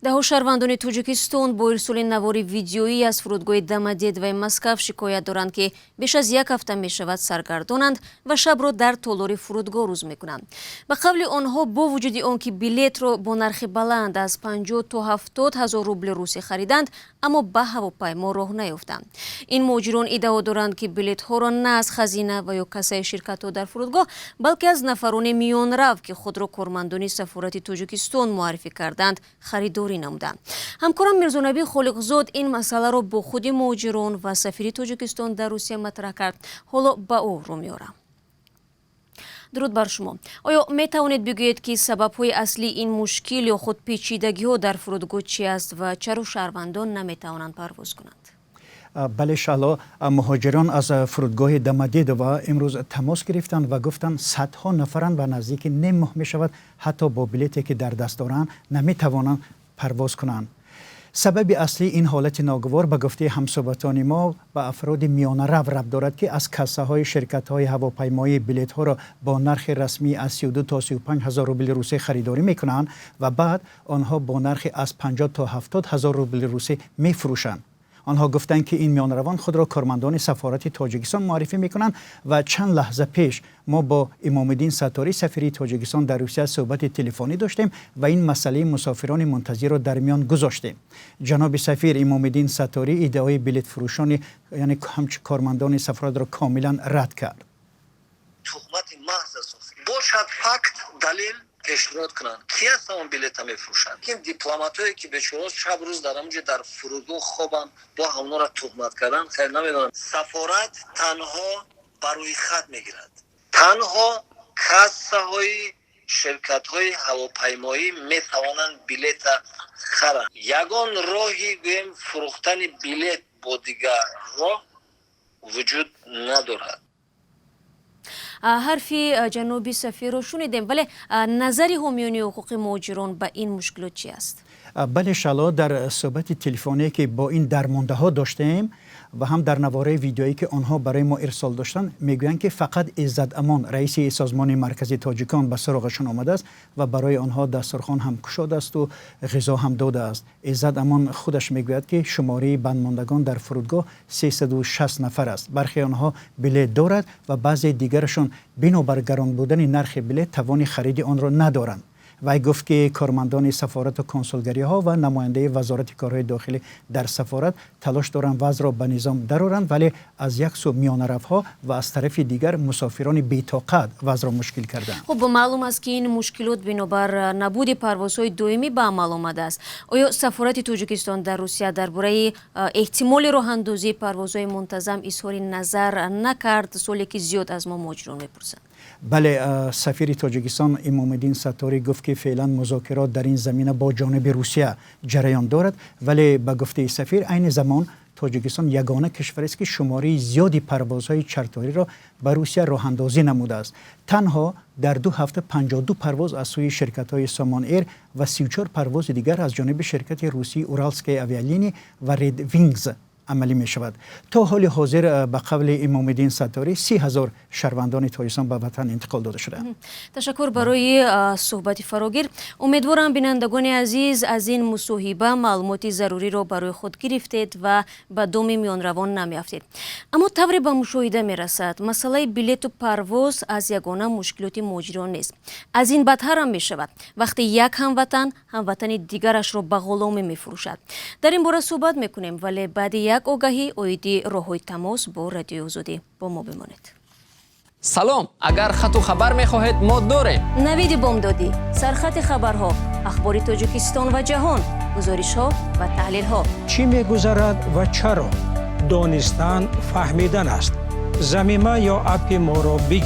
Даҳо шаҳрвандони Тоҷикистон бо ирсоли навори видеоӣ аз фурудгоҳи Домодедовои Москав шикоят доранд, ки беш аз як ҳафта мешавад, саргардонанд ва шабро дар толори фурудгоҳ рӯз мекунанд. Ба қавли онҳо, бо вуҷуди он ки билетро бо нархи баланд аз 50 то 70 ҳазор рубли русӣ хариданд, аммо ба ҳавопаймо роҳ наёфтанд. Ин муҳоҷирон иддао доранд, ки билетҳоро на аз хазина ва ё кассаи ширкатҳо дар фурудгоҳ, балки аз нафарони миёнрав, ки худро кормандони сафорати Тоҷикистон муаррифӣ карданд, харидорӣ намуданд. Ҳамкорам Мирзонабӣ Холиқзод ин масъаларо бо худи муҳоҷирон ва сафири Тоҷикистон дар Русия матраҳ кард. Ҳоло ба ӯ рӯ меорам. Дуруд бар шумо. Оё метавонед бигӯед, ки сабабҳои аслии ин мушкил ё худ печидагиҳо дар фурудгоҳ чи аст ва чаро шаҳрвандон наметавонанд парвоз кунанд? Бале, Шаҳло, муҳоҷирон аз фурудгоҳи Домодедово имрӯз тамос гирифтанд ва гуфтанд, садҳо нафаранд ва наздики ним моҳ мешавад, ҳатто бо билете, ки дар даст доранд, наметавонанд парвоз кунанд. Сабаби аслии ин ҳолати ногувор, ба гуфтаи ҳамсӯҳбатони мо, ба афроди миёнарав рабт дорад, ки аз кассаҳои ширкатҳои ҳавопаймоӣ билетҳоро бо нархи расмӣ аз 32 то 35 ҳазор рубли русӣ харидорӣ мекунанд ва баъд онҳо бо нархи аз 50 то 70 ҳазор рубли русӣ мефурӯшанд. Онҳо гуфтанд, ки ин миёнаравон худро кормандони сафорати Тоҷикистон муаррифӣ мекунанд. Ва чанд лаҳза пеш мо бо Имомиддин Сатторӣ, сафири Тоҷикистон дар Русия, суҳбати телефонӣ доштем ва ин масъалаи мусофирони мунтазирро дар миён гузоштем. Ҷаноби сафир Имомиддин Сатторӣ иддаои билетфурӯшони, яъне ҳамчун кормандони сафоратро, комилан рад кард. Туҳмати маҳз аст. Бошад факт, далел пешниҳод кунанд, ки аст он билета мефурӯшанд. Ин дипломатое, ки бечора шаб рӯз дар ҳамонҷо дар фурудгоҳ хобанд, бо ҳамонро туҳмат кардан, хайр, намедонам. Сафорат танҳо ба рӯйхат мегирад, танҳо кассаҳои ширкатҳои ҳавопаймоӣ метавонанд билета харанд. Ягон роҳи, гӯем, фурӯхтани билет бо дигар роҳ вуҷуд надорад. Ҳарфи ҷаноби сафирро шунидем, вале назари ҳомиёни ҳуқуқи муҳоҷирон ба ин мушкилот чи аст? Бале, Шаҳло, дар суҳбати телефоние, ки бо ин дармондаҳо доштем, ва ҳам дар навораи видеоӣ, ки онҳо барои мо ирсол доштанд, мегӯянд, ки фақат Иззат Амон, раиси Созмони марказии тоҷикон, ба суроғашон омадааст ва барои онҳо дастурхон ҳам кушодааст ғизо ҳам додааст. Иззат Амон худаш мегӯяд, ки шумораи бандмондагон дар фурудгоҳ 360 нафар аст. Бархе онҳо билет дорад ва баъзе дигарашон бинобар гарон будани нархи билет тавони хариди онро надоранд. Вай гуфт, ки кормандони сафорату консулгариҳо ва намояндаи Вазорати корҳои дохилӣ дар сафорат талош доранд вазъро ба низом дароранд, вале аз як сӯ миёнаравҳо ва аз тарафи дигар мусофирони бетоқат вазъро мушкил карданд. Хуб, маълум аст, ки ин мушкилот бинобар набуди парвозҳои доимӣ ба амал омадааст. Оё сафорати Тоҷикистон дар Русия дар бораи эҳтимоли роҳандозии парвозҳои мунтазам изҳори назар накард? Суоле, ки зиёд аз мо муҳоҷирон мепурсанд. Бале, сафири Тоҷикистон Имомиддин Сатторӣ гуфт, ки феълан музокирот дар ин замина бо ҷониби Русия ҷараён дорад. Вале ба гуфтаи сафир, айни замон Тоҷикистон ягона кишварест, ки шумораи зиёди парвозҳои чарториро ба Русия роҳандозӣ намудааст. Танҳо дар 2 ҳафта 52 парвоз аз сӯи ширкатҳои Сомон Эйр ва 34 парвози дигар аз ҷониби ширкати русии Уралские авиалинии ва Ред Вингз амалӣ мешавад. То ҳоли ҳозир, ба қавли Имомиддин Сатторӣ, 30 000 шаҳрвандони Тоҷикистон ба ватан интиқол дода шудаанд. Ташаккур барои суҳбати фарогир. Умедворам, бинандагони азиз, аз ин мусоҳиба маълумоти заруриро барои худ гирифтед ва ба доми миёнравон намеафтед. Аммо тавре ба мушоҳида мерасад, масъалаи билету парвоз аз ягона мушкилоти муҳоҷирон нест. Аз ин бадтарам мешавад, вақте як ҳамватан ҳамватани дигарашро ба ғуломӣ мефурӯшад. Дар ин бора суҳбат мекунем, вале баъди як огаҳӣ оиди роҳҳои тамос бо Радиои Озодӣ. Бо мо бимонед. Салом, агар хату хабар мехоҳед, мо дорем. Навиди бомдодӣ, сархати хабарҳо, ахбори Тоҷикистон ва ҷаҳон, гузоришҳо ва таҳлилҳо. Чӣ мегузарад ва чаро? Донистан фаҳмидан аст. Замима ё аппи моро бигир.